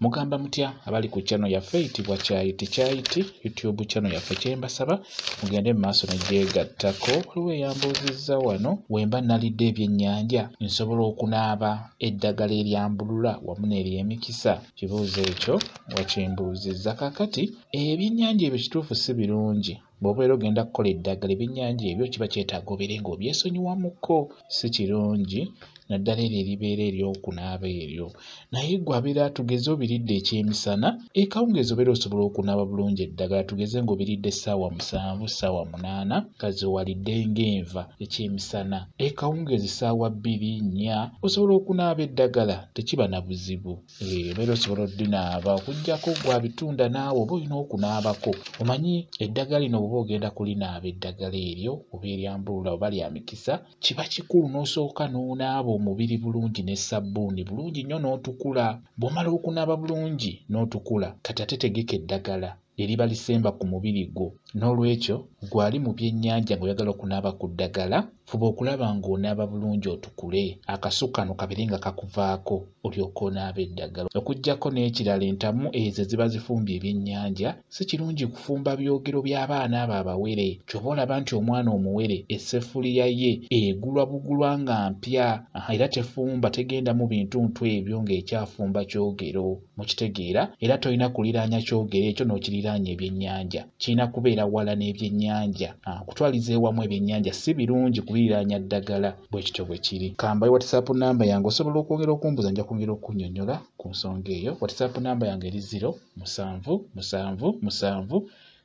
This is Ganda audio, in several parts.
Mugamba mutya abali ku channel yaffe eyitibwa Kyayiti Kyayiti YouTube channel yaffe? Kyembasaba mugende mu maaso negyegattako. Waliwo eyambuuzizza wano, wemba nalidde ebyennyanja nsobola okunaaba eddagala eryambulula wamu n'eryemikisa? Kibuuzo ekyo wakimbuuzizza. Kaakati ebyennyanja ebyo kituufu si birungi. Bw'obeera ogenda kukola eddagala, ebyennyanja ebyo kiba kyetaaga obeere ng'obyesonyiwamukko, si kirungi naddala eryo eribeera ery'okunaaba eryo. Naye ggwe abeera tugeze obiridde ekyemisana, ekawungeezi obeera osobola okunaaba bulungi eddagala. Tugeze ng'obiridde ssaawa 7, ssaawa 8, nga ze walidde ng'enva ekyemisana, ekawungeezi ssaawa 2, 4 osobola okunaaba eddagala, tekiba na buzibu. Obeera osobola oddinaaba, okuggyako ggwe abitunda naawe oba olina okunaabako. Omanyi eddagala lino bw'oba ogenda kulinaaba, eddagala eryo oba eryambulula oba lya mikisa, kiba kikulu n'osooka n'onaaba omubiri bulungi ne sabbuuni bulungi nnyo n'otukula. Bw'omala okunaaba bulungi n'otukula, kati ate tegeka eddagala eriba lisemba ku mubiri gwo. N'olwekyo ggwe ali mu byennyanja ng'oyagala okunaaba ku ddagala, fuba okulaba ng'onaaba bulungi otukule, akasu kano kabeere nga kakuvaako olyoke onaaba eddagala. Okuggyako n'ekirala, entamu ezo eziba zifumbye ebyennyanja, si kirungi kufumba byogero by'abaana abo abawere. Ky'oba olaba nti omwana omuwere essefuliya ye egulwa bugulwa nga mpya, era tefumba, tegendamu bintuntu ebyo ng'ekyafumba kyogero. Mukitegeera? Era tolina kuliraanya kyogero ekyo n'okiriraanya ebyennyanja, kirina kubeera wala n'ebyennyanja. Okutwaliza ewamu ebyennyanja si birungi kubiriraanya ddagala. Bwe kityo bwe kiri. Kambawe WhatsApp namba yange, osobola okwongera okumbuuza, nja kwongera okunnyonnyola ku nsonga eyo. WhatsApp namba yange eri 0 7 7 7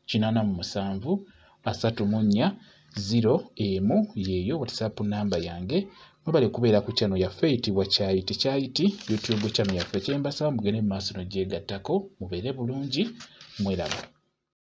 87 34 0 1, yeeyo WhatsApp namba yange. Mwebale kubeera ku channel yaffe eyitibwa Kyayiti Kyayiti YouTube channel yaffe. Kyembasaba mugende mu maaso nogyegattako, mubeere bulungi, mweraba.